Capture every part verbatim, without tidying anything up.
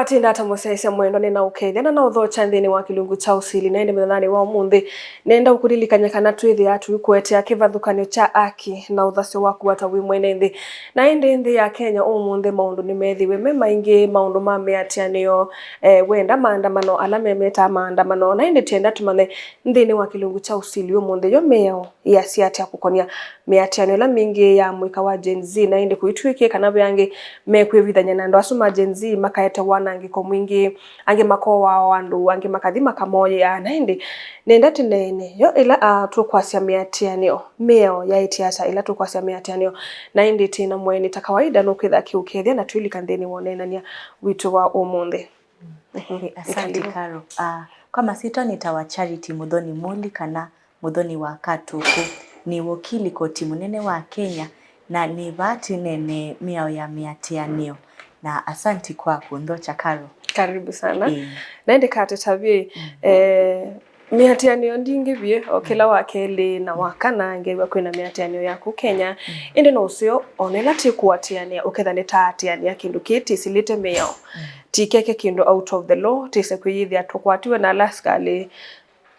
Tinda ata mũsyaĩĩsya mwendwa, nĩnaũkethya na naũthokya nthĩnĩ wa kĩlungu kya ũsili. Na ĩndĩ mũthenyanĩ wa ũmũnthĩ, nenda ũkũlilikany'a kana twĩthĩaa tũikũetea kĩvathũkany'o kya aki na ũthasyo waku ata wĩ mwene nthĩ. Na ĩndĩ nthĩ ya Kenya ũmũnthĩ maũndũ nĩmethĩwe me maingĩ, maũndũ ma mĩatĩanĩo, eh, wenda maandamano ala memetaa maandamano. Na ĩndĩ twenda tũmanye nthĩnĩ wa kĩlungu kya ũsili ũmũnthĩ yo mĩao yĩasya atĩa kũkonĩa mĩatĩanĩo ĩla mingĩ ya mũika wa Gen Z, na ĩndĩ kũitw'ĩkie kana ve angĩ mekwĩvithany'a na andũ asu ma Gen Z makaete wanangĩko mwingĩ, angĩ makooaa o andũ, angĩ makathi makamoyea. Na ĩndĩ nenda tũneene yo ĩla, ah, tũkwasya mĩatĩanĩo, mĩao yaĩtye ata ĩla tũkwasya mĩatĩanĩo? Na ĩndĩ twĩ na mũeni ta kawaida nũkwĩtha akĩũkethya na twĩlika nthĩnĩ wa ũneenany'a witũ wa ũmũnthĩ. Mhm. Ĩ, asante, Karibu. Carol. Ah, kwa masyĩtwa nĩtawa Charity Mũthoni Mũli kana Mũthoni wa Katũkũ. Nĩ wokili koti mũnene wa Kenya, na nĩ vaa tũneene mĩao ya mĩatĩanĩo. Na asante kwa kũnthokya, Carol. Karibu sana. Ĩĩ. Na ĩndĩ katĩtavye, mm, eh, mĩatĩanĩo ndingĩ vyũ, o kĩla wa kelĩ na wa kana ngew'a kwĩna mĩatĩanĩo ya kũu Kenya. Mm. Ĩndĩ no ũseo, o na ĩla tĩkũatĩanĩa, ũketha nĩtaatĩanĩa kĩndũ kĩĩ tĩsĩlĩte mĩao. Mm. Tikeke kĩndũ out of the law, tĩse kwĩyĩthĩa tũkwatiwe na ala asikalĩ,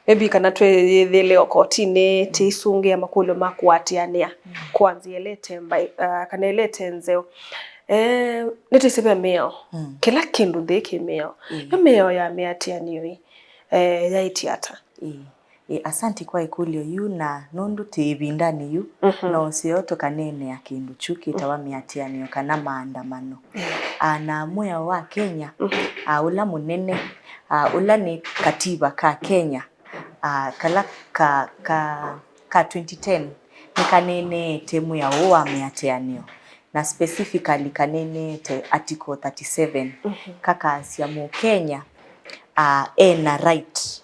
maybe kana twĩyĩthĩle o kotinĩ, mm, tĩisũngĩa makũlyo ma kũatĩanĩa, mm, kwa nzĩa ĩla ĩte mbai, ah, kana ĩla ĩte nzeo. Eh, nĩtwĩsĩ ve mĩao. Mm. Kĩla kĩndũ nthĩ kĩ mĩao. Mm. Yo mĩao ya mĩatĩanĩo ĩ, eh, yaĩtye ata? Ĩĩ. Ĩĩ, asanti kwa ĩkũlyo yu, na nũndũ twĩ ĩvindanĩ yu, mhm, no ũseo tũkaneenea kĩndũ kyu kĩtawa mĩatĩanĩo kana maandamano. Ĩĩ. Ah, na mwĩao wa Kenya, mhm, ah, ũla mũnene, ah, ũla nĩ kativa ka Kenya, ah, kala ka, ka, ka twenty ten, nĩkaneeneete mwĩao ũũ wa mĩatĩanĩo, na specifically kaneeneete Article thirty-seven, mhm, kakaasya Mũkenya, ah, ena right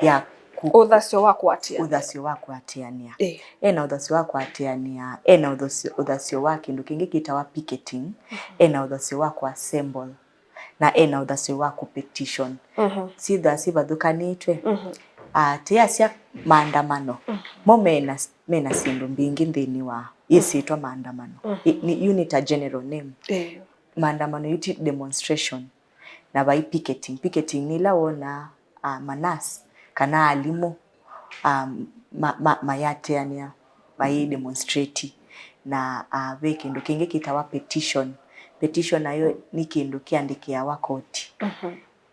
ya ku- Ũthasyo wa kũatĩanĩa. Ũthasyo wa kũatĩanĩa. Ĩĩ. Ena ũthasyo wa kũatĩanĩa, ena ũthasyo, ũthasyo wa kĩndũ kĩngĩ kĩtawa picketing, mhm, ena ũthasyo wa kũ-assemble, na ena ũthasyo wa kũ-petition. Mhm. Syĩthwa sivathũkanĩtw'e. Mhm. Ah, tĩasya maandamano, mhm, mo mena, mena syĩndũ mbingĩ nthĩnĩ wa ĩsyĩtwa maandamano. Mhm. I- ni, yu nĩ ta general name. Ĩĩ. Maandamano yu ti demonstration. Na vai picketing. Picketing nĩ ĩla wonaa, ah, ma nurse kana alimũ, ah, ma, ma, mayatĩanĩa, mayĩ demonstrate. Na, ah, ve kĩndũ kĩngĩ kĩtawa petition. Petition nayo nĩ kĩndũ kĩandĩkĩawa koti. Mhm.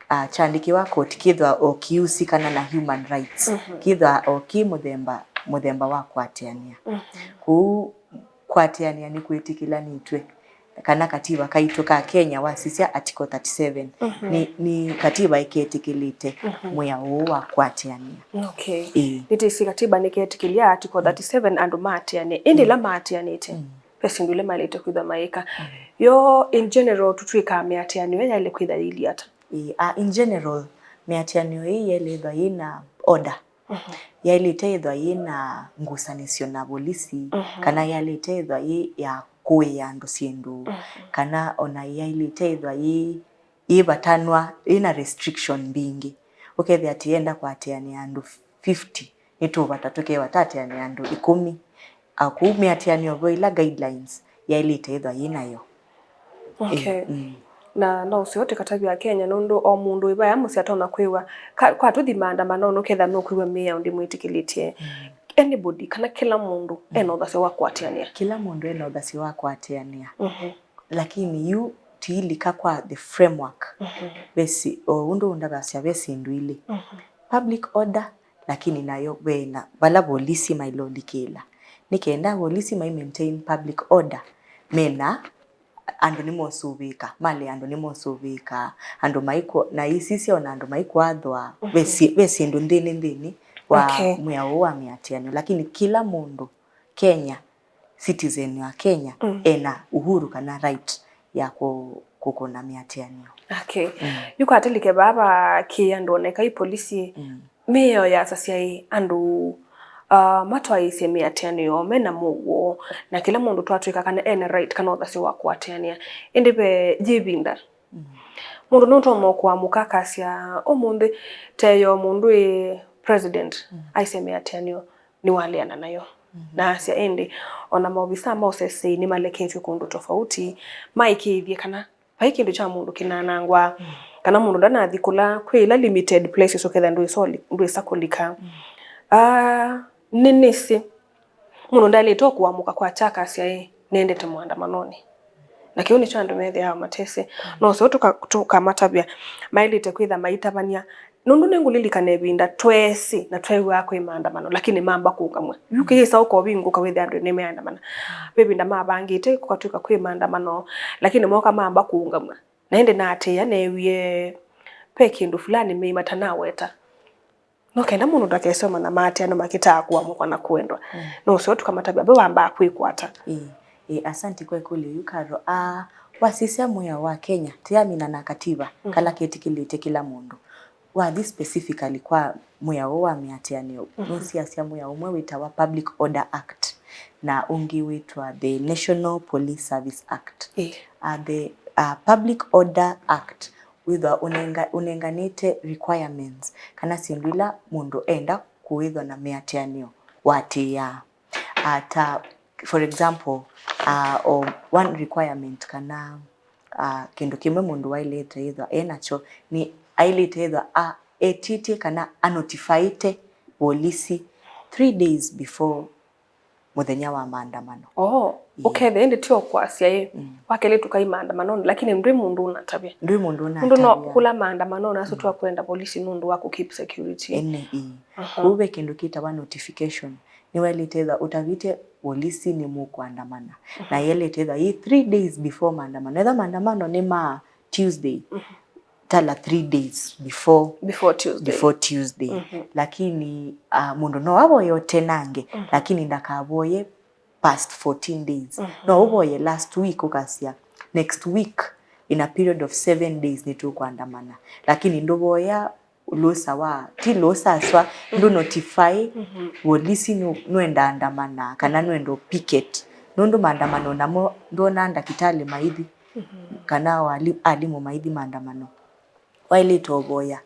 Ah, kyandĩkĩwa koti kĩthwa o kĩusikana na human rights. Mhm. Kĩthwa o kĩ mũthemba, mũthemba wa kũatĩanĩa. Mhm. Kũu kũatĩanĩa nĩkwĩtĩkĩlanĩtw'e kana kativa kaitũ ka Kenya wasisya Article thirty-seven, mhm, nĩ, nĩ kativa ĩketĩkĩlĩte, mhm, mwĩao ũũ wa kũatĩanĩa. Okay. Ĩĩ. Nĩtĩsĩ katiba nĩketĩkĩlya Article thirty-seven andũ maatĩanĩe. Ĩndĩ ĩla maatĩanĩte, mm, ve syĩndũ ila maĩlĩte kwĩthwa mayĩka. Mm. Yo, in general, tũtw'ĩkaa mĩatĩanĩo ĩĩ yaĩle kwĩtha yĩilyĩ ata? Ĩĩ, ah, in general, mĩatĩanĩo ĩĩ yaĩle ĩthwa yĩna order. Mhm. Yaĩlĩte ĩthwa yĩna ngusanĩsyo na volisi, mhm, kana yaĩlĩte ĩthwa yĩ ya kũĩa andũ syĩndũ, mhm, kana ona yaĩlĩte ĩthwa yĩ, yĩvatanwa, yĩna restriction mbingĩ. Ũkethĩa atĩ yenda kũatĩanĩa andũ fifty, nĩtũũvata tũkew'a tũatĩanĩe andũ ĩkũmi. Ah, kũu mĩatĩanĩo vo ila guidelines yaĩlĩte ĩthwa yĩ nayo. Okay. Ĩĩ, mm. Na no ũseo tũkatavya Akenya, nũndũ o mũndũ wĩ vaya mũsyĩ atonya kwĩw'a. Ka-, kwa tũthi maandamano, nũketha nũkwĩw'a mĩao ndĩmwĩtĩkĩlĩtye. Mm. Anybody, kana kĩla mũndũ, mm, ena ũthasyo wa kũatĩanĩa. Kĩla mũndũ ena ũthasyo wa kũatĩanĩa. Mhm. Lakini yu tũilika kwa the framework. Mhm. Ve si-, o ũndũ ũndavasya ve syĩndũ ilĩ. Mhm. Public order, lakini nayo ve na vala volisi maĩle ũlikĩla. Nĩ kenda volisi mai maintain public order, mena andũ nĩmosũvĩĩka, malĩ andũ nĩmosũvĩĩka, andũ maikũ-, na isisya ona andũ maikwathwa, ve, mhm, syĩ-, ve syĩndũ nthĩnĩ, nthĩnĩ wa, okay, mwĩao ũũ wa mĩatĩanĩo. Lakini kĩla mũndũ Kenya, citizen wa Kenya, mm, ena uhuru kana right ya kũ-, kũkũna mĩatĩanĩo. Okay. Mm. Yu kwa tũlike vaa va kĩĩa ndoneka i polisi, mm, mĩao yasasya ĩ andũ, ah, matwaĩĩsye mĩatĩanĩo mena mũuo, na kĩla mũndũ twatw'ĩka kana ena right kana ũthasyo wa kũatĩanĩa. Ĩndĩ ve yĩvinda, mm, mũndũ nũtonya kũamũka akasya, "Ũmũnthĩ teyo mũndũ ĩ president, mm, aisye mĩatĩanĩo nĩwaleana nayo." Mhm. Na asya, ĩndĩ ona maovisa ma ũsesei nĩmaleketw'e kũndũ tofauti maĩkĩĩthye kana Vai kĩndũ kya mũndũ kĩnanangwa, kana mũndũ ndanathi kũla, kwĩ ila limited places ũkethĩa ndwĩsa ũli-, ndwĩsa kũlika. Ah, nĩ nĩsĩ mũndũ ndaĩlĩte o kũamũka kwakya akasya, "Ĩ, nĩendete mũandamanonĩ." Na kĩu nĩkyo andũ methĩawa matesĩ. No ũseo tũka-, tũkamatavya, maĩlĩte kwĩtha maitavany'a. Nũndũ nĩngũlilikana ĩvinda tweesĩ na tweew'aa kwĩ maandamano, lakini mamba kũũngamw'a. Yu kĩyĩsa ũkovingũka wĩthĩa andũ nĩmeandamana. Ve ĩvinda mavangĩte kũkatw'ĩka kwĩ maandamano, lakini mooka mamba kũũngamw'a. Na ĩndĩ naatĩĩa neewie ve kĩndũ fulani mei matanaweta. No kenda mũndũ ndakesoma na maatĩanwa makĩtaa kũamũkwa na kwendwa. No ũseo tũkamatavya ve wambaa kwĩkwata. Ĩĩ, ĩĩ, asanti kwa ĩkũlyo yu, Karo. Ah, wasisya mwĩao wa Kenya, tĩamina na kativa, kala ketĩkĩlĩtye kĩla mũndũ. Wathi specifically kwa mwĩao ũũ wa mĩatĩanĩo, nũsiasya mwĩao ũmwe wĩtawa Public Order Act, na ũngĩ wĩtwa the National Police Service Act. Ĩĩ. Ah, the, ah, Public Order Act wĩthwa ũnenga-, ũnenganĩte requirements kana syĩndũ ila mũndũ enda kũĩthwa na mĩatĩanĩo watĩĩaa. Ah, ta, for example, ah, o one requirement kana, ah, kĩndũ kĩmwe mũndũ waĩlĩte ĩthwa e nakyo nĩ aĩlĩte ĩthwa a-, etĩtye kana anotifaĩte volisi three days before mũthenya wa maandamano. Oh, ĩĩ. Ũkethĩa ĩndĩ ti o kwasya ĩ, wa kelĩ tũkai maandamanonĩ, lakini ndwĩ mũndũ ũnatavya. Ndwĩ mũndũ ũnatavya. Nũndũ no kũla maandamanonĩ asu twakwenda polisi nũndũ wa kũ keep security. Ene, ĩĩ. Aha. Kũu ve kĩndũ kĩtawa notification. Nĩwaĩlĩte ĩthwa ũtavĩte polisi nĩ mũkũandamana. Na yaĩlĩte ĩthwa yĩ three days before maandamano. Etha maandamano nĩ ma Tuesday, tala three days before, before Tuesday. Before Tuesday. Lakini, ah, mũndũ no avoye ũtenange, lakini ndakavoye past fourteen days. No ũvoye last week ũkasya, "Next week, in a period of seven days, nĩtũkwandamana." Lakini ndũvoya lũsa wa, ti lũsa aswa, ndũ notify volisi nũ-, nũenda andamana, kana nũenda picket. Nũndũ maandamano namo ndwona ndakĩtalĩ maithi, kana o ali-, alimũ maithi maandamano. Waĩlĩte ũvoya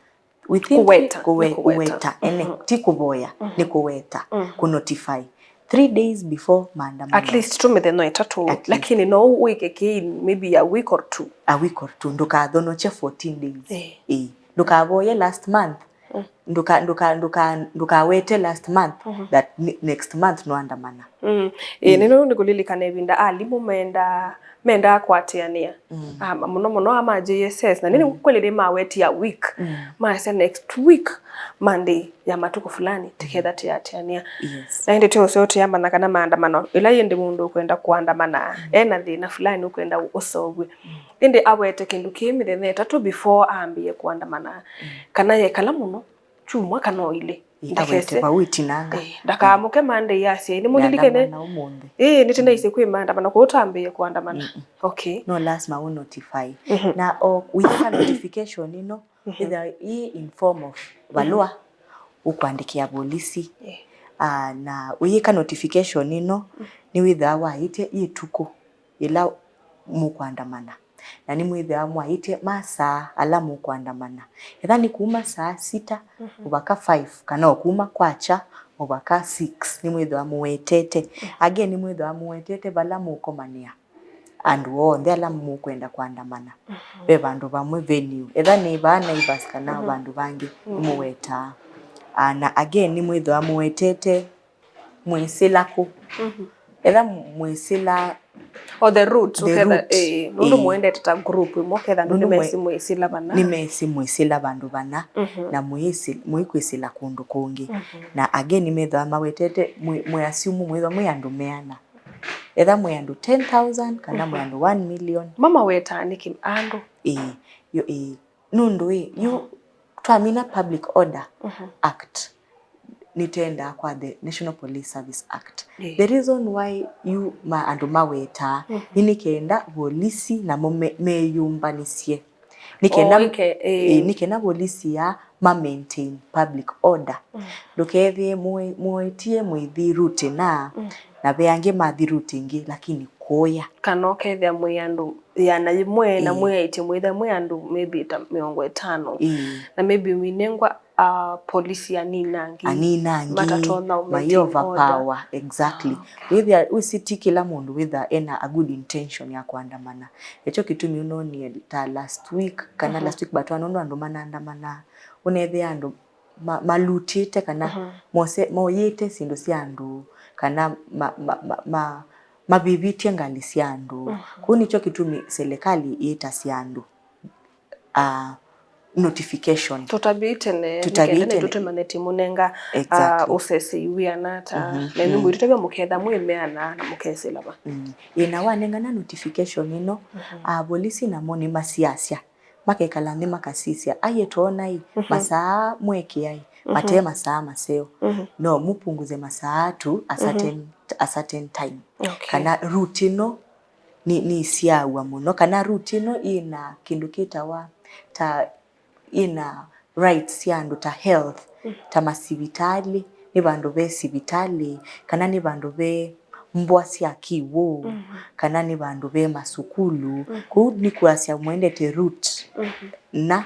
within kũweta, kũwe-, nĩ kũweta. Kũweta, ene, ti kũvoya, nĩ kũweta, kũ notify three days before maandamano. At least tu mĩthenya ĩtatũ, at least. Lakini no wĩke kĩ in maybe a week or two. A week or two, ndũkathonokye fourteen days. Eh. Eh. Ndũkavoye last month. Ndũka-, ndũka-, ndũka-, ndũkawete last month that ne-, next month nũandamana. Mm. Eh, nĩno nĩkũlilikana ĩvinda alimũ menda, mendaa kwatĩanĩa. Ah, mũno mũno ama J S S. Na nĩnĩ kweli nĩmawetie a week. Masya next week, Monday ya matukũ fulani, tĩketha tĩatĩanĩa. Yes. Na ĩndĩ tĩ ũseo tĩamanya kana maandamano, ĩla ĩndĩ mũndũ ũkwenda kũandamana, ena thĩna fulani ũkwenda ũseũvw'e. Ĩndĩ awete kĩndũ kĩĩ mĩthenya ĩtatũ before ambĩĩe kũandamana. Kana yekala mũno, kyumwa kana o ilĩ. Ĩ, awete vau ĩtinanga. Ĩ, ndakaamũke Monday asye, "Nĩmũlilikene?" Nĩandamana ũmũnthĩ. Ĩ, nĩtĩnaisye kwĩ maandamano, kwoou ũtambĩĩe kũandamana. Okay. No lasima ũ notify. Na o wĩka notification ĩno, ĩthĩwa ĩ in form of valũa, ũkwandĩkĩa volisi. Ah, na ũyĩka notification ĩno, nĩwĩthĩawa waĩtye ĩtukũ yĩla mũkwandamana. Na nĩmwĩthĩawa mwaĩtye masaa ala mũkwandamana. Etha nĩ kuma saa sita mũvaka five, kana o kuma kwakya mũvaka six, nĩmwĩthĩawa mũwetete. Again, nĩmwĩthĩawa mũwetete vala mũkomanĩa andũ onthe ala mũkwenda kwandamana. Ve vandũ vamwe venue. Etha nĩ vaa Naivas kana vandũ vangĩ, nĩmũwetaa. Ah, na again, nĩmwĩthĩawa mũwetete mwĩsĩla kũ. Etha mwĩsĩla o the route, the ũketha, route. Eh, nũndũ mũendete ta group ĩmwe, ũketha andũ nũndũ nĩmesĩ mwĩsĩla vana. Nĩmesĩ mwĩsĩla vandũ vana, na mwĩsĩ-, mũikwĩsĩla kũndũ kũngĩ. Na again, nĩmethĩawa mawetete mwĩ, mwĩ assume mwĩthwa mwĩ andũ meana. Etha mwĩ andũ ten thousand kana mwĩ andũ one million. Mamawetaa nĩkĩ andũ? Ĩĩ, yo, ĩĩ. Nũndũ ĩ, yu twamina Public Order Act, nĩtũendaa kwa the National Police Service Act. Ĩĩ. The reason why yu ma, andũ mawetaa, nĩ nĩ kenda volisi namo me, meyũmbanĩsye. Nĩ kenda, ĩĩ, nĩ kenda volisi ya ma maintain public order. Ndũkethĩe mũe-, mũetie mwĩthi route na, na ve angĩ mathi route ĩngĩ, lakini kũya. Kana ũkethĩa mwĩ andũ ĩana yĩmwe, na mwĩaĩtye mwĩtha mwĩ andũ maybe ta mĩongo ĩtano. Ĩĩ. Na maybe mwĩnengwa uh, polisi anini angĩ, anini angĩ, matatonya ũmaintain order. Mai overpower, exactly. Ah, okay. Wĩthĩa, wĩsĩ ti kĩla mũndũ wĩthĩa ena a good intention ya kũandamana. Ekyo kĩtumi ũnonie ta last week, kana, mhm, last week but one, nũndũ andũ manaandamana, ũnethĩa andũ ma-, malutĩte kana, mhm, mose-, moyĩte syĩndũ sya andũ, kana ma-, ma-, ma-, ma-, mavĩvĩtye ngalĩ sya andũ. Mhm. Kũu nĩkyo kĩtumi silikalĩ yĩtasya andũ, ah, notification. Tũtavye tene, tũtavye nĩ kenda tene, nĩtũtũmane tũimũnenga, ah, exactly, ũsesei wĩana ata, mhm, na ĩnyuĩ, mhm, mũitũtavya mũketha mwĩmeana na mũkesĩla va. Mm. Ĩĩ, na wanengana notification ĩno, mhm, ah, polisi namo nĩmasiasya. Makekala nthĩ makasisya, aiĩ twoona-ĩ, mhm, masaa mwekĩa-ĩ, mhm, mate masaa maseo. Mhm. No mũpunguze masaa to a, mhm, certain, a certain time. Okay. Kana route ĩno nĩ, nĩsyaaw'a mũno. Kana route ĩno ĩna kĩndũ kĩtawa ta, ĩna rights sya andũ ta health, mhm, ta masivitalĩ, nĩ vandũ ve sivitalĩ, kana nĩ vandũ ve mbwa sya kĩw'ũ, mhm, kana nĩ vandũ ve masukulu. Mhm. Kũu nĩ kwasya mwendete route, mhm, na,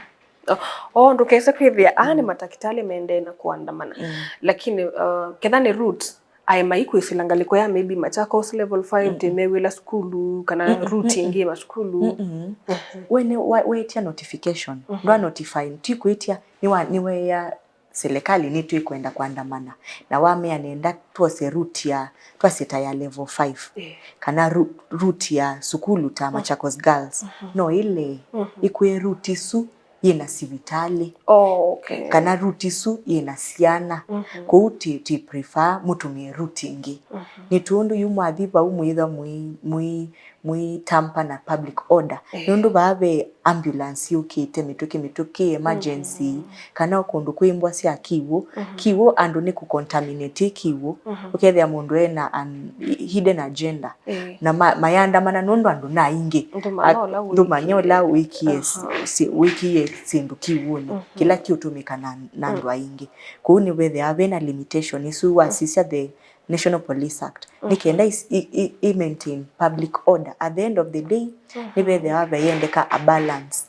o, o, ndũkese kwĩthĩa aa nĩ, mm, matakĩtalĩ mendee na kũandamana. Mm. Lakini, uh, ketha nĩ route, aĩ maikwĩsĩla ngalĩko ya maybe Machakos level five, mm-mm, tĩmewĩla sukulu, kana, mm-mm, route, mm-mm, ĩngĩ masukulu. Mm-mm. Mhm. We nĩ wa-, wetia notification. Mhm. Ndwa notify, ti kwĩtia, nĩ wa-, nĩweea silikalĩ nĩtwĩkwenda kũandamana. Na wamea nenda twose route ya, twasye ta ya level five. Eh. Kana ru-, route ya sukulu ta, mm, Machakos Girls. Mhm. No ĩle, mhm, ĩkwĩe route isu yĩna sivitalĩ. Oh, okay. Kana route isu yĩna syana. Mhm. Kũu ti, ti prefer mũtũmĩe route ĩngĩ. Mhm. Nĩ tondũ yu mwathi vau mwĩthwa mwĩ, mwĩ, mwĩ tamper na public order. Eh. Nũndũ vaa ve ambulance yũkĩte, mĩtũkĩ, mĩtũkĩ, emergency, mhm, kana o kũndũ kwĩ mbwa sya kĩw'ũ. Mhm. Kĩw'ũ andũ nĩ kũcontaminate kĩw'ũ. Mhm. Ũkethĩa mũndũ ena an hidden agenda. Ĩĩ. Na ma-, mayandamana nũndũ andũ na aingĩ. Ndũmanya ũla wĩkie. Ndũmanya ũla wĩkie s-, aha, si-, wĩkie syĩndũ kĩw'ũnĩ, mhm, kĩla kĩũtũmĩka na, na andũ, mm, aingĩ. Kwoou nĩvethĩawa vena limitation isu, mm, wasisya the National Police Act, mhm, nĩ kenda is-, i, i, i maintain public order. At the end of the day, mhm, nĩvethĩawa veyendeka a balance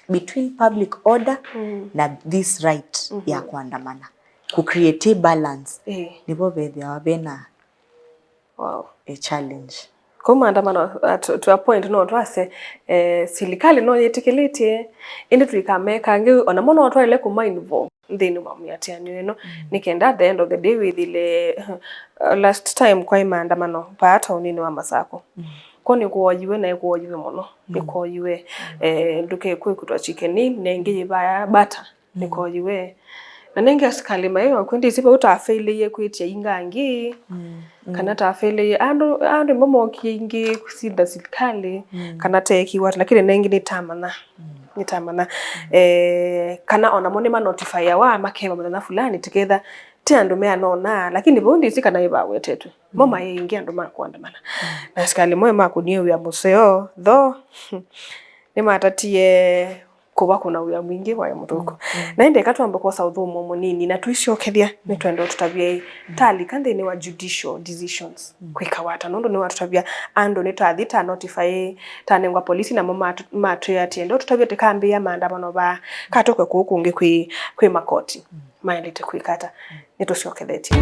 between public order, mm, na this right, mhm, ya kũandamana. Kũ create balance, ĩĩ, nĩvo vethĩawa vena, wow, a challenge. Kũu maandamano, uh, to, to a point, no twasye, eh, silikalĩ no yĩtĩkĩlĩtye, ĩndĩ tũikamekange, o namo no twaĩle kũma involve nthĩnĩ wa mĩatĩanĩo ĩno, mm, nĩ kenda at the end of the day wĩthĩle, uh, last time kwaĩ maandamano vaa taoninĩ wa Masako. Mm. Ko nĩkwoyiwe na ĩkwoyiwe mũno. Mm. Nĩkwoyiwe, mm, eh, ndũkekwe kũtwa chicken inn, na ĩngĩ yĩvaya bata. Mm. Nĩkwoyiwe. Na nengĩ asikalĩ maĩ o kwĩ ndĩsĩ vau tafeilĩie kwĩtya inga angĩ, mm, mm, kana tafeilĩie andũ, andũ nĩmo mokie ingĩ kũsinda silikalĩ, mm, kana teekiwa ata, lakini nengĩ nĩtamanya. Mm. Nĩtamanya. Mm. Eh, kana onamo nĩmanotifaiawa makeva mũthenya fulani, tiketha ti andũ meanona, lakini vau ndĩsĩ kana ĩvawetetwe. Mo, mm, maĩ ingĩ andũ ma kũandamana. Mm. Na asikalĩ mo makũnie wĩa mũseo, though, nĩmatatie kũvakũna wĩa mwingĩ waĩ mũthũku. Mm, mm. Na ĩndĩ eka twambe kwosa ũthũmũo mũnini na tũisyokethya, mm, nĩtwenda ũtũtavye, mm, talika nthĩnĩ wa judicial decisions, mm, kwĩkawa ata, nũndũ nĩwatũtavya andũ nĩtwathi ta notify, tanengwa polisi namo matũ-, matwĩa atĩ enda ũtũtavye tĩkambĩĩa maandamano vaa, katũkwe kũu kũngĩ kwĩ, kwĩ makoti. Mm. Maĩlĩte kwĩka ata? Mm. Nĩtũsyokethetye.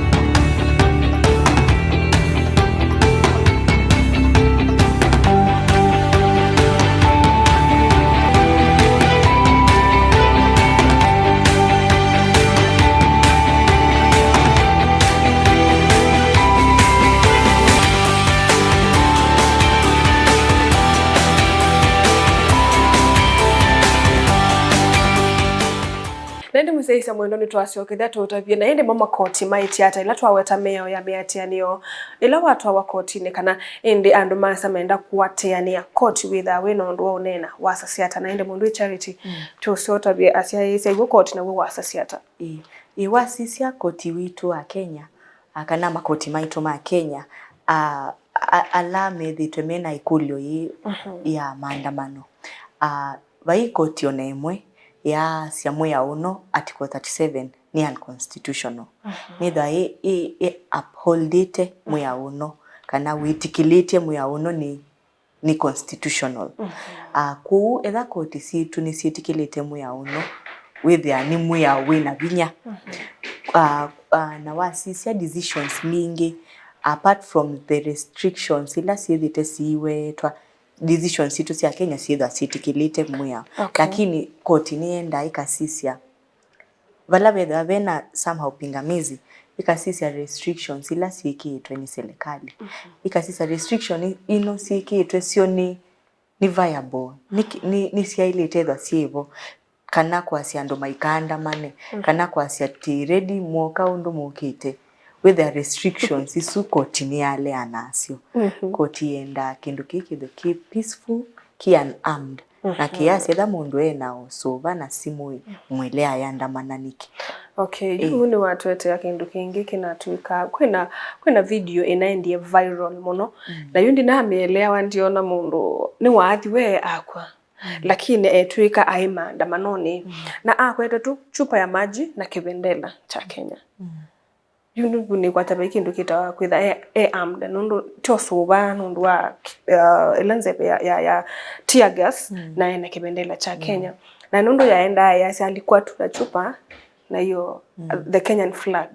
Na ĩndĩ mũsyaĩĩsya mwendwa, nĩtwasyokethya tũũtavye, na ĩndĩ mo makoti maĩtye ata ĩla twaweta mĩao ya mĩatĩanĩo ĩla watwawa kotinĩ, kana ĩndĩ andũ maasa menda kũatĩanĩa koti wĩthaa wĩ na ũndũ wa ũneena, wasasya ata? Na ĩndĩ mũndũ wĩ Charity, mm, tũsya ũtavye asyaĩĩsya w'o koti naw'o wasasya ata? Ĩĩ, ĩĩ, wasisya koti witũ wa Kenya, a, kana makoti maitũ ma Kenya, a, a, ala methĩĩtwe mena ĩkũlyo yĩĩ, mhm, ya maandamano, a, vai koti o na ĩmwe yaasya mwĩao ũno, Article thirty-seven, nĩ unconstitutional. Mhm. Nĩthwa ĩ, ĩ, ĩ upholdĩte, mhm, mwĩao ũno, kana wĩtĩkĩlĩtye mwĩao ũno nĩ, nĩ constitutional. Mhm. Ah, kwoou, etha koti sitũ nĩsyĩtĩkĩlĩte mwĩao ũno, wĩthĩa nĩ mwĩao wĩna vinya. Ah, ah, na wasisya decisions mbingĩ, apart from the restrictions ila syĩthĩte siiwetwa, decisions sitũ sya Kenya syĩthwa syĩtĩkĩlĩte mwĩao. Okay. Lakini koti nĩyendaa ĩkasisya vala vethĩwa vena somehow pingamizi, ĩkasisya restrictions ila syĩkĩĩtwe nĩ serikali. Ĩkasisya restriction i-, ino syĩkĩĩtwe syo nĩ, nĩ viable, nĩ ki-, nĩ, nĩ syaĩlĩte ethwa syĩvo, kana kwasya andũ maikaandamane, kana kwasya ti ready, mwoka ũndũ mũkĩte. Wĩthĩa restrictions isu koti nĩyalea nasyo. Koti yendaa kĩndũ kĩĩ kĩthwe kĩ peaceful, kĩ unarmed. Na kĩyasya ĩla mũndũ ena ũsũva na simũ ĩ, mwĩle ayandamana nĩkĩ? Okay, yu nĩwatũetea kĩndũ kĩngĩ kĩnatw'ĩka, kwĩna, kwĩna video ĩnaendie viral mũno. Na yu ndinamĩeleawa, ndiona mũndũ nĩwaathi we akw'a. Lakini etw'ĩka aĩ maandamanonĩ. Na akwete tu chupa ya maji na kĩvendela kya Kenya. Yu nĩkwata vai kĩndũ kĩtawa kwĩtha e, e armed, nũndũ ti ũsũva nũndũ wa, uh, ĩla nzeve ya, ya, ya tear gas, na ena kĩvendela kya Kenya. Na nũndũ yaendaa yasya alikwa tu na chupa na hiyo, uh, the Kenyan flag.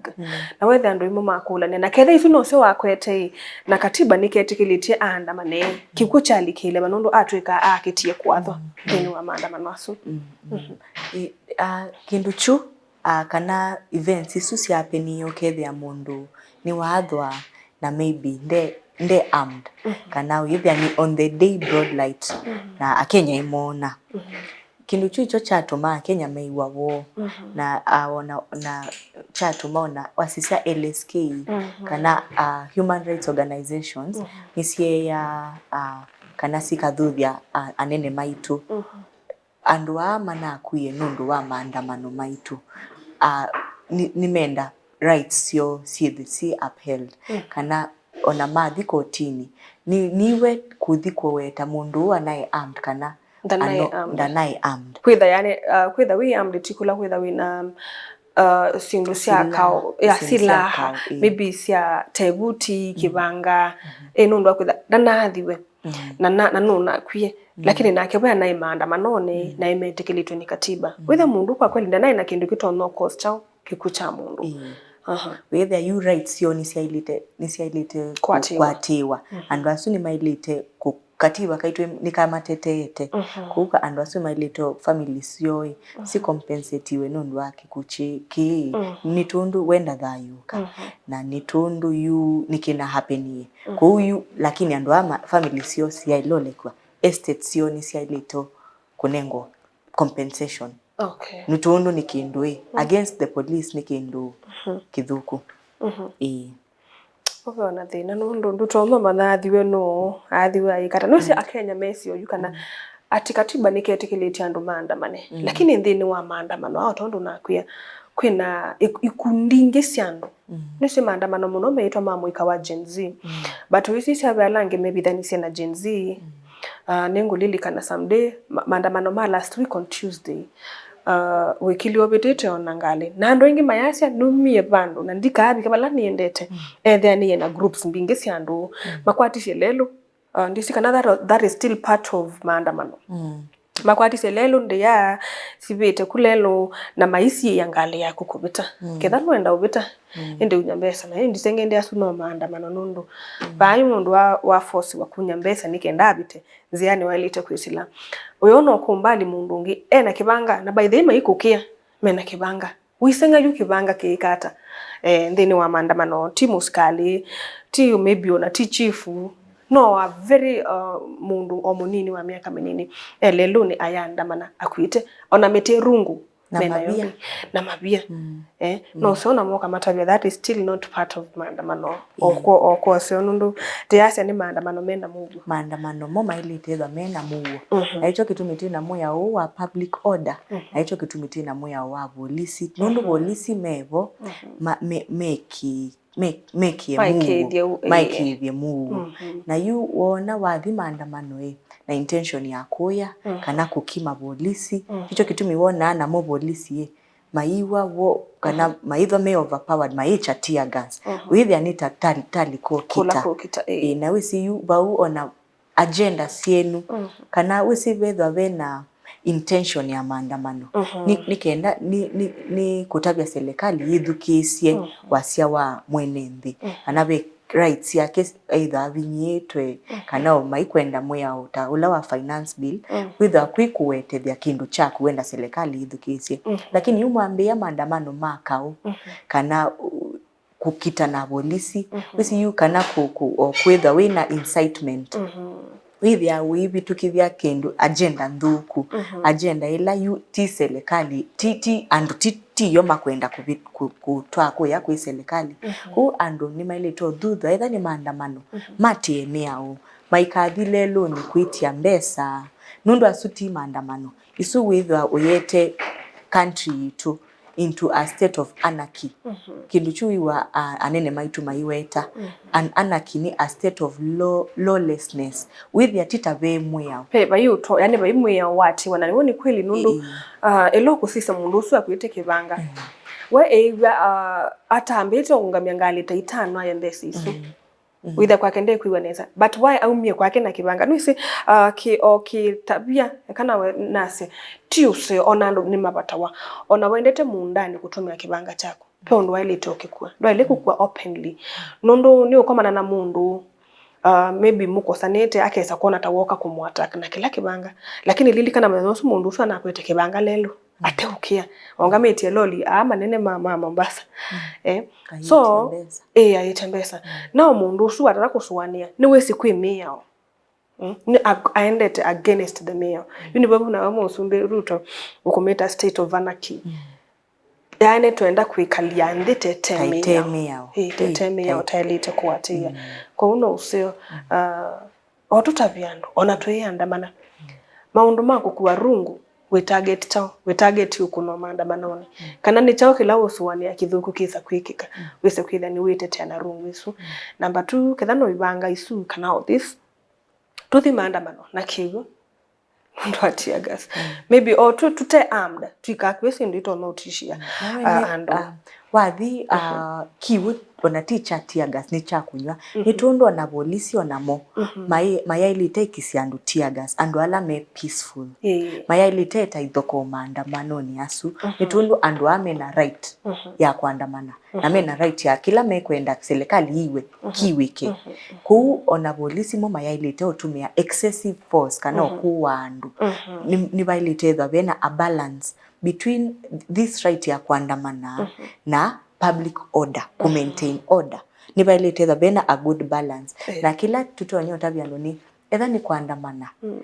Na wethe andũ imo makũlany'a, na ketha isu nosyo wakwete ĩ, na katiba nĩketĩkĩlĩtye aandamane, kĩkw'ũ kyalikĩle va nũndũ atw'ĩka akĩtie kũathwa nthĩnĩ wa maandamano asu. I, a, kĩndũ kyu, a, kana events isu syapenie, ũkethĩa mũndũ nĩwaathwa na maybe nde, nde armed, kana ũyĩthĩa nĩ on the day, broad light, na Akenya imoona. Kĩndũ kyu ikyo kyatũma Akenya meiwa woo, na, a, ona, na kyatũma ona wasisya L S K, kana, a, human rights organizations nĩsyeeaa, a, kana sikathuthya, a, anene maitũ. Andũ aa manakwie nũndũ wa maandamano maitũ, a, nĩ, nĩmenda rights syoo syĩthwe syĩ upheld, kana ona mathi kotinĩ, nĩ, nĩwe kũthi kũweta mũndũ ũũ anaĩ armed kana ndanaĩ ano-, armed. Ndanaĩ armed. Kwĩtha yani, uh, kwĩtha wĩ armed ti kũla kwĩtha wĩna, uh, syĩndũ sya kao, ya silaha, maybe sya tevuti, kĩvanga, ĩ, nũndũ wa kwĩtha ndanaathiwe. Na, na, na nũnakwie. Lakini nake we anaĩ maandamanonĩ, na ĩmetĩkĩlĩtwe nĩ katiba. Wĩtha mũndũ kwa kweli ndanaĩ na kĩndũ kĩtonya cause kyaũ kĩkw'ũ kya mũndũ. Wĩthĩa yu rights syoo nĩsyaĩlĩte, nĩsyaĩlĩte kũ-, kwatĩĩwa. Andũ asu nĩmaĩlĩte kũ-, katiba kaitũ nĩkamateteete. Kũu ka andũ asu maĩlĩte, families syoo si compensatiwe nũndũ wa kĩkw'ũ kĩ-, kĩĩ. Nĩ tũndũ wenda thayũka. Na nĩ tũndũ yu nĩkĩna hapenie. Kũu yu, lakini andũ aa ma-, families syoo syaĩlolekwa, estates syoo nĩsyaĩlĩte kũnengwa compensation. Okay. Nĩ tũndũ nĩ kĩndũ ĩ, against the police nĩ kĩndũ kĩthũku. Ĩĩ. Ũve ona thĩna nũndũ ndũtonya ũmanya athiwe nũũ, athiwe aĩkata. Nũsĩ Akenya mesĩ oyu kana ati katiba nĩketĩkĩlĩtye andũ maandamane. Lakini nthĩnĩ wa maandamano ao, tondũ nakwĩa, kwĩna ik-, ikundi ingĩ sya andũ. Nĩsĩ maandamano mũno meĩtwa ma mũika wa Gen Z. But ũisisya ve ala angĩ mevithanisye na Gen Z. Ah, nĩngũlilikana someday, ma-, maandamano ma last week on Tuesday, ah, wĩkili ũvĩtĩte ona ngalĩ. Na andũ aingĩ mayasya, numie vandũ, na ndikaavika vala nĩendete. Ethĩa nĩye na groups mbingĩ sya andũ. Makwatisye lelũ. Ah, ndisi kana that, that is still part of maandamano. Makwatisye lelũ ndĩa, sivĩte ku lelũ, na maisiĩa ngalĩ yaku kũvĩta. Ketha nũenda ũvĩta, ĩndĩ unya mbesa, na ĩndĩ ndisengende asu no maandamano nũndũ. Vai mũndũ wa, wa force wa kunya mbesa nĩ kenda avĩte. Nzĩanĩ waĩlĩte kwĩsĩla. Ũyona ũkũmbali mũndũ ũngĩ ena kĩvanga, na by the way maikũkĩa mena kĩvanga. Wĩseng'a yu kĩvanga kĩĩka ata? Eh, nthĩnĩ wa maandamano, ti mũsikalĩ, ti maybe ona ti chief, no a very, uh, mũndũ o mũnini wa myaka mĩnini, e lelũnĩ ayandamana akuĩte, ona mĩtĩ rungu. Na mena mavia. Yo, na mavia. Eh, no ũseo na moka matavya, that is still not part of maandamano. Okwo, okwo ũseo nũndũ tĩyasya nĩ maandamano mena mũuo. Maandamano mo maĩlĩte ethwa mena mũuo. Na ĩkyo kĩtumi twĩ na mwĩao ũũ wa public order. Na ĩkyo kĩtumi twĩ na mwĩao wa volisi. Nũndũ volisi mevo, ma-, me-, meki-, me-, mekĩe mũuo. Maĩkĩĩthye u-, ĩĩ. Maĩkĩĩthye mũuo. Na yu wona wathi maandamano ĩ, na intention ya kũya, kana kũkima volisi. Nĩkyo kĩtumi wonaa namo volisi ĩ, maiwa wo, kana maithwa me overpowered, maĩkya tear gas. Wĩthĩa nĩ ta tal-, tali kũkita. Kũla kũkita, ĩĩ. Ĩĩ, na wĩsĩ yu vau ona agenda syenu, kana wĩsĩ vethwa vena intention ya maandamano. Mhm. Nĩ, nĩ kenda, nĩ, nĩ, nĩ kũtavya serikali yĩthukĩĩsye Mhm. wasya wa mwene nthĩ. Mhm. Kana ve rights yake either avinyĩĩtwe, Mhm. kana o maikwenda mwĩao ta ũla wa finance bill, Mhm. kwĩthwa kwĩ kũwetethya kĩndũ kyaku wenda serikali yĩthukĩĩsye. Mhm. Lakini yu mwambĩĩa maandamano ma kaũ, Mhm. kana, uh, kũkita na volisi, Mhm. wĩsĩ yu kana kũ, kũ, o kwĩthwa wĩna incitement. Mhm. Wĩthĩa ũivĩtũkĩthya kĩndũ, agenda nthũku, Mhm. agenda ĩla yu ti serikali, ti, ti andũ, ti, ti yo makwenda kũvi, kũ, kũtwaa kũya kwĩ serikali. Mhm. Kũu andũ nĩmaĩlĩte ũthuthwa, etha nĩ maandamano, Mhm. matĩe mĩao, maikathi lelũnĩ kwĩtya mbesa, nũndũ asu ti maandamano. Isu wĩthwa ũyete country yitũ into a state of anarchy. Mhm. Kĩndũ kyu wĩwa, a, anene maitũ maiweta. Mhm. An anarchy nĩ a state of law, lawlessness. Wĩthĩa ti ta ve mwĩao. Ve, vai ũto, yani vai mwĩao watiwa, na nĩw'o nĩ kweli nũndũ, Ĩĩ. ah, ĩla ũkũsisya mũndũ ũsu akwĩte kĩvanga. Mhm. We ĩw'a, ah, atambĩte ũngamya ngalĩ ta itano aya mbesa isu. Mhm. Mhm. Wĩthĩa kwake ndekwĩw'a nesa. But why aumie kwake na kĩvanga? Nĩwĩsĩ, uh, kĩ, o kĩtavya, kana we nase, ti ũseo, ona andũ nĩmavatawa. Ona wendete mũũndanĩ kũtũmĩa kĩvanga kyaku, ve ũndũ waĩlĩte ũkĩkua. Ndwaĩle kũkua openly. Nũndũ nĩũkomana na mũndũ, uh, maybe mũkosanĩte, akesa kwona ta woka kũmũattack na kĩla kĩvanga. Lakini lilikana mũthenya ũsu mũndũ ũsu anakwete kĩvanga lelũ. Ateũkĩa. Ongamĩtye loli aa manene ma, ma Mombasa. Mm. Eh? Ayĩtya So, mbesa. Ĩĩ, ayĩtya mbesa. Mm. Nao mũndũ ũsu watata kũsũanĩa, nĩwĩsĩ kwĩ mĩao. Mm? Nĩ ag-, aendete against the mĩao. Mm. Yu nĩvo vau nao mũsumbĩ Ruto ũkũmĩta state of anarchy. Mm. Yaani twenda kwĩkalya nthĩ tete Kaĩ te mĩao. Mĩao. Ĩĩ, tete Ĩĩ, mĩao kaĩ. Taĩlĩte kũatĩĩa. Mm. Kwoou no ũseo, Mm. ah, O tũtavye andũ, ona tũiandamana. Maũndũ ma kũkua rungu, wĩ target kyaũ? Wĩ target ũkũnwa maandamanonĩ? Mm. Kana nĩ kyaũ kĩla ũsũanĩa kĩthũku kĩsa kwĩkĩka, Mm. wĩse kwĩthĩa nĩwĩtetea na rungu ĩsu? Mm. Number two, ketha no ivanga isu, kana all this, tũthi maandamano na kĩw'ũ nũndũ wa tear gas. Mm. Maybe o tũ, tũte armed, twĩkakw'e syĩndũ itonya ũtishia, Mm. Na we ah, nĩ, andũ. Ah, wathi, Mhm. ah, kĩw'ũ ona ti kya tear gas, nĩ kya kũnyw'a. Mhm. Nĩ tondũ ona volisi onamo Mhm. mai-, mayaĩlĩte ĩkĩsya andũ tear gas, andũ ala me peaceful. Ĩĩ. Mayaĩlĩte ta ithokoo maandamanonĩ asu. Mhm. Nĩ tondũ andũ aa mena right Mhm. ya kũandamana. Na Mhm. mena right ya kĩla mekwenda serikali iwe, Mhm. kiw'ĩke. Mhm. Kũu ona volisi mo mayaĩlĩte ũtũmĩa excessive force kana Mhm. ũkũa andũ. Mhm. Nĩ, nĩvaĩlĩte ethwa vena a balance between this right ya kũandamana Mhm. na public order, kũ Mhm. maintain order. Nĩvaĩlĩte ethwa vena a good balance. Eh. Na kĩla tũtonya ũtavya andũ nĩ, etha nĩ kũandamana, Mm.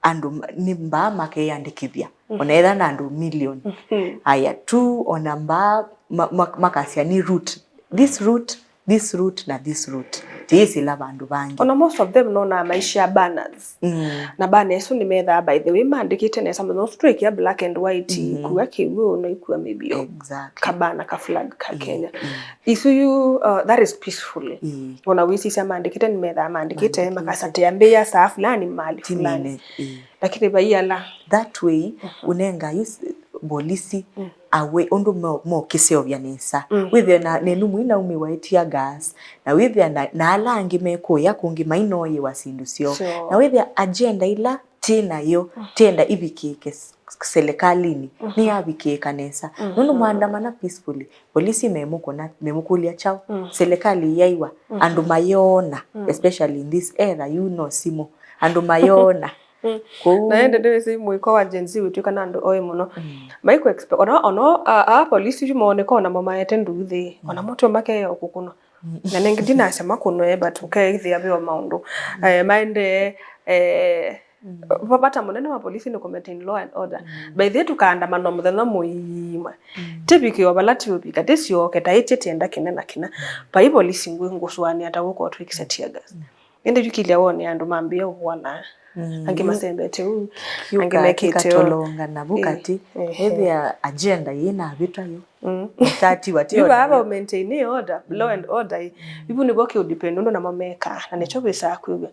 andũ ma-, nĩ mbaa makeyandĩkĩthya, Mm. ona etha na andũ million. Mm. Aya, tu ona mbaa ma-, ma-, makasya nĩ route. This route, this route, na this route. Tiyĩsĩla vandũ vangĩ. Ona most of them nonaa maisha banners. Mm. Na banner isu nĩmethaa, by the way, maandĩkĩte nesa mũno. Ũsu twĩkĩa black and white, Mm. kua kĩw'ũ, no ikua maybe o Exactly. kabana ka flag ka Mm. Kenya. Mm. Isu yu, uh, that is peaceful. Mm. Ona wĩsisya maandĩkĩte, nĩmethaa maandĩkĩte, Maandĩkĩte. Makasatĩa mbĩa saa fulani mahali Ti fulani. Nene, mm. Lakini vai ala. That way, Mhm. ũnenga yu s-, volisi Mm. awe ũndũ mo-, mokĩseũvya nesa. Mm. Wĩthĩa na, nenumũ inaumĩwa ĩ tear gas, na wĩthĩa na, na ala angĩ mekũya kũngĩ mainoyĩwa syĩndũ syoo. Sure. Na wĩthĩa agenda ila twĩ nayo, Mm. twenda ivikĩke s-, serikalini, Mhm. nĩyavikĩka nesa. Mhm. Nũndũ mwaandamana peacefully, polisi memũkũna, memũkũlya kyaũ? Mm. Serikali yaiwa, Mm. andũ mayona, Mm. especially in this era, you know, simũ. Andũ mayona. Mm. Kũu Na ende nĩwĩsĩ mũiko wa Gen Z wĩtw'ĩka na andũ oĩ mũno. Mm. Maiku expect, ona, ona, a, a, polisi yu mooneka ona mo maete nduthi, Mm. ona moto makeya ũkũkũnwa. Mm. Na nengĩ ndinasya makũnwe, but ũkeithĩa veo maũndũ. Mm. Eh, maendee, eh, Mm. va-, vata mũnene wa polisi nĩ kũ maintain law and order. Mm. By the way, tũkaandamana mũthenya mũima. Mm. Tĩvikĩo vala tiũvika, tĩsyoke, taĩtye tienda kĩna na kĩna. Mm. Vai polisi ngwĩ ngũsũanĩa ta gũkoo twĩkĩsya tear gas. Mm. Ĩndĩ yu kĩlya wone andũ mambĩĩa ũvũana. Mm, Angĩ yu masembete ũu, angĩ kyũka mekĩte ũu. Kĩkatolonga na vu Eh, katĩ, eh, ethĩa agenda yĩ na vĩtwa yu. Mm. Ĩtatiwa ti Yu order vaa yu. Va maintain order, law and order ĩ. Mm. Ivu nĩvo kĩ depend ũndũ namo mekaa, na nĩkyo wĩsaa kwĩw'a,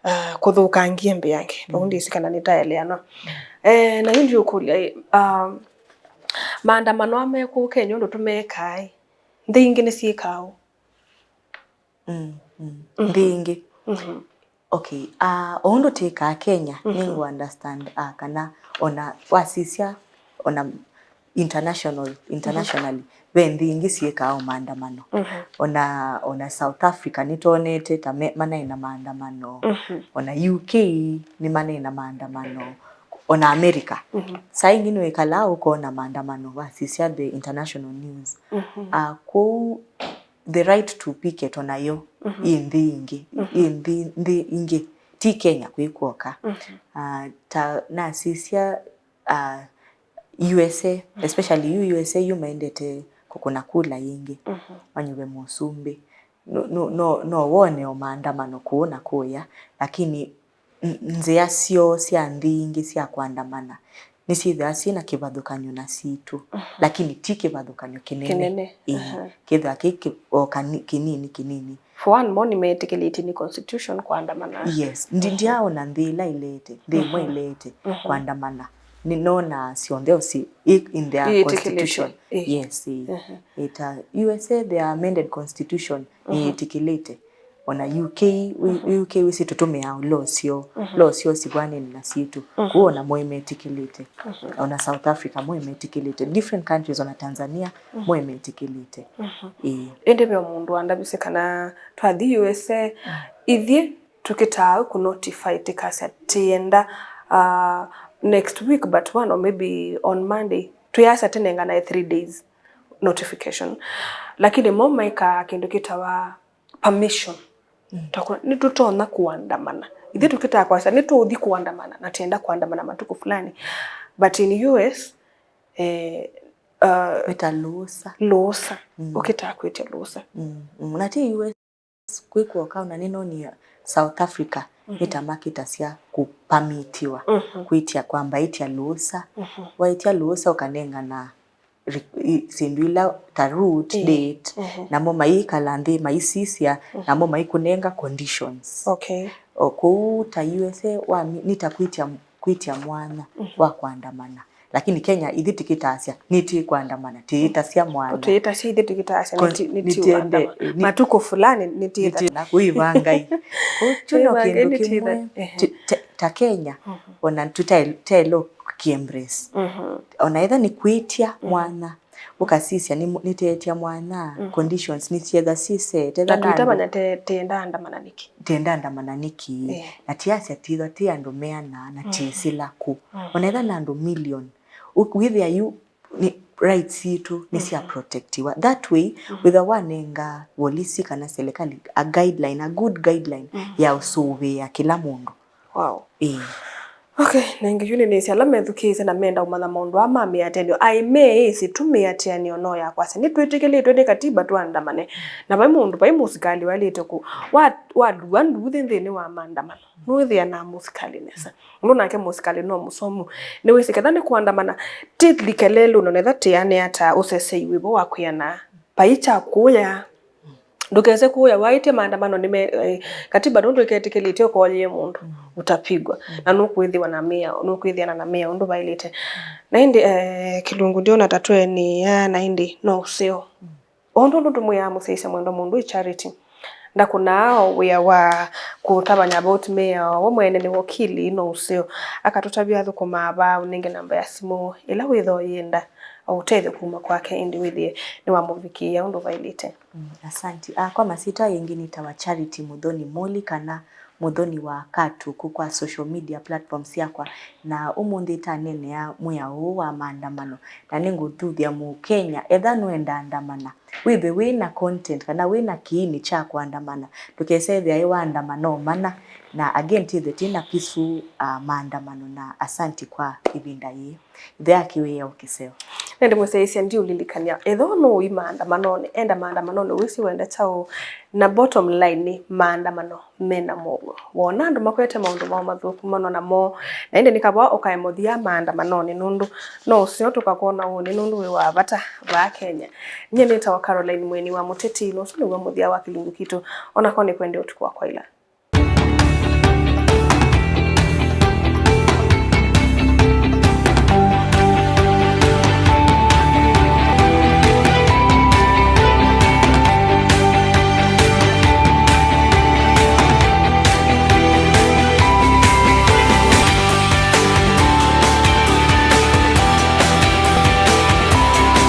ah, kũthũkangie mbeange. Vau Mm. ndĩsĩ kana nĩtaeleanwa. Mm. Eh, na yu ndiũkũlya ĩ, ah, maandamano aa mekũũ Kenya ũndũ tũmekaa ĩ, nthĩ ingĩ nĩsyĩkaa ũu? Mm, mm. Mhm. Nthĩ ingĩ. Mhm. Okay, uh, o ũndũ twĩkaa Kenya, nĩngũ understand uh, kana ona wasisya ona international, internationally, ve nthĩ ingĩ syĩkaa o maandamano. Ona, ona South Africa nĩtwonete ta me- manaĩ na maandamano. Ona U K nĩ manaĩ na maandamano. Ona America. Saa ingĩ nĩwĩkalaa ũkona maandamano wasisya the international news. Uh, kũu the right to picket onayo ĩ nthĩ ingĩ, ĩ nthĩ, nthĩ ingĩ, ti Kenya kwĩ kwoka. Uh, ta nasisya uh, U S A, especially yu U S A yu maendete kũkũna kula yĩngĩ, manyuve mũsumbĩ. No, no, no, no wone o maandamano kũũ na kũya, lakini n- nzĩa syoo sya nthĩ ingĩ sya kũandamana nĩsyĩthĩawa syĩ na kĩvathũkany'o na sitũ, lakini ti kĩvathũkany'o kĩnene. Kĩnene. Ĩĩ, kĩthĩawa kĩ kĩ- o kani- kĩnini kĩnini. For one, mo nĩmetĩkĩlĩtye nĩ constitution kũandamana. Yes, ndi- ndiaona nthĩ ĩla ĩleete, nthĩ ĩmwe ĩleete kũandamana. Nĩnona syonthe ũsi i- in their constitution. Yes, ĩĩ. Ĩta U S A, their amended constitution nĩyĩtĩkĩlĩte. Ona U K, U- U K wĩsĩ tũtũmĩaa law syoo, law syoo sivw'anene na sitũ. Kũu ona mo nĩmetĩkĩlĩte. Ona South Africa mo nĩmetĩkĩlĩte. Different countries, ona Tanzania mo nĩmetĩkĩlĩte. Ĩĩ. Ĩndĩ ve mũndũ wandavisye kana twathi U S A, ithyĩ tũkĩtaa kũ notify tĩkasya tĩenda uh, next week but one or maybe on Monday, twĩasya tĩnenganae three days notification. Lakini mo maekaa kĩndũ kĩtawa permission. Takwa nĩtũtonya kũandamana. Ithyĩ tũkĩtaa kwasya nĩtũũthi kũandamana na tĩenda kũandamana matukũ fulani. But in U S, eh, uh, wĩta lũũsa. Lũũsa. Ũkĩtaa kwĩtya lũũsa. Mm, mm. Na ti U S kwĩ kwoka, ona nĩnonie South Africa nĩ ta makĩtasya kũpamitiwa kwĩtya kwamba ĩtya lũũsa. Waĩtya lũũsa ũkanengana re- i- syĩndũ ila ta route, date, namo maikala nthĩ maisisya, namo maikũnenga conditions. Okay. O kũu ta U S A wa nĩ ta kwĩtya, kwĩtya mwanya wa kũandamana. Lakini Kenya ithyĩ tĩkĩtasya nĩtĩkwandamana, tĩĩtasya mwanya. Tũyĩtasya ithyĩ tũkĩtasya nĩti- nĩtiũandamana. Matukũ fulani nĩtĩĩta- na kũĩvangai. Kũu kyu no kĩndũ kĩmwe ti- te- ta Kenya, ona tũtaelo kĩembrace. Ona etha nĩ kwĩtya mwanya, ũkasisya nĩ- nĩtĩĩtya mwanya, conditions nĩsyetha syĩsete. Na twĩtavanya tĩenda andamana nĩkĩ? Tĩenda andamana nĩkĩ? Na tiasya tithwa ti andũ meana na tiĩsĩla kũ. Ona etha na andũ million, wĩthĩa yu nĩ rights sitũ nĩ sya protectiwa. That way, wĩtha wanenga volisi kana serikali a guideline, a good guideline ya ũsũvĩa kĩla mũndũ. Wow. Ĩĩ. Okay, na ĩngĩ yu nĩnĩsĩ ala methukĩĩsye na menda ũmanya maũndũ aa ma mĩatĩanĩo. Aĩ meĩsĩ tu mĩatĩanĩo no ya kwasya nĩtwĩtĩkĩlĩtwe nĩ katiba tũandamane. Na vai mũndũ, vai mũsikalĩ waĩlĩte kũ- wa- walua nduuthĩ nthĩnĩ wa maandamano. Nũĩthĩanaa mũsikalĩ nesa. Ũndũ nake mũsikalĩ no mũsomu. Nĩwĩsĩ ketha nĩ kũandamana, tĩlike lelũnĩ, onetha tĩanĩa ta ũsesei wĩvo wa kwĩana vai kya kũya. Ndũkese kũya waĩtye maandamano nĩ me- eh, katiba nũndũ ĩketĩkĩlĩtye ũkoyĩe mũndũ, utapigwa. Na nũkwĩthĩwa na mĩao, nũkwĩthĩana na mĩao ũndũ vaĩlĩte. Na ĩndĩ eh, kĩlungu ndyona ta twenĩa, na ĩndĩ no ũseo. O ũndũ tũmwĩaa mũsyaĩĩsya mwendwa mũndũ ĩ Charity, ndakũnaa o wĩa wa kũtavany'a about mĩao, we mwene nĩ wokili, no ũseo. Akatũtavya athũkũmaa va, ũnenge namba ya simũ ĩla wĩthwa ũyenda ũtethyo kuma kwake, ĩndĩ wĩthĩe nĩwamũvikĩĩa ũndũ vaĩlĩte. Mm, asanti. Ah, kwa masyĩtwa ĩngĩ nĩtawa Charity Mũthoni Mũli kana Mũthoni wa Katuku kwa social media platforms syakwa, na ũmũnthĩ ĩtaneenea mwĩao ũũ wa maandamano, na nĩngũthuthya Mũkenya, etha nũenda andamana, wĩthwe wĩ na content kana wĩ na kĩini kya kũandamana, ndũkesethĩa ĩ waandamana o mana, na again twĩthwe twĩ na peaceful, uh, maandamano, na asanti kwa ĩvinda yĩĩ. Ĩthea kĩwĩoo kĩseo. Nĩndĩ mũsyaĩĩsya ndiũlilikany'a, ethĩwa nũũi maandamanonĩ, enda maandamanonĩ wĩsĩ wenda kyaũ, na bottom line nĩ maandamano mena mũuo. Wona andũ makwete maũndũ moo mathũku manona moo, na ĩndĩ nĩ kavaa ũkae mũthya maandamanonĩ nũndũ no ũseo tũkakwona ũnĩ nũndũ wĩ wa vata vaa Kenya. Nyie nĩtawa Caroline Mweni wa Mũteti, na ũsu nĩw'o mũthya wa kĩlungu kitũ, ona ko nĩ kwende ũtukũ wa kwaĩla.